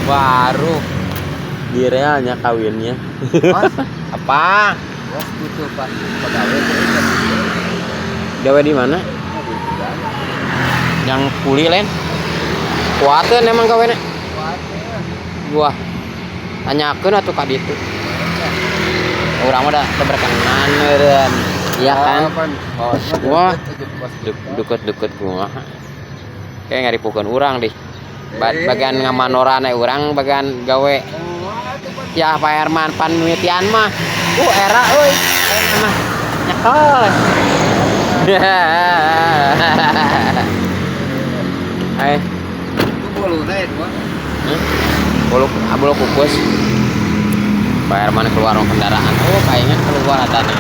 Baru di realnya kawinnya. Bos, Apa? bos butuh pak pegawai tuh. Gawe di mana? Yang kuli lain. Kuateun emang gawena. Wah. Tanyakeun atuh ka ditu. Urang mah da teu berkenan meureun. Iya kan? Wah. Deket-deket kumaha. Kayak ngaripukeun urang dih. Bagian ngamanorana urang bagian gawe. Ya Pak Herman pan mimitian mah. Era euy. Ayeuna mah nyekel. Hai. Itu boluna ya dua. Hmm? Bolu, bolu kukus. Pak Herman keluar kendaraan. Oh, kayaknya keluar ada nih.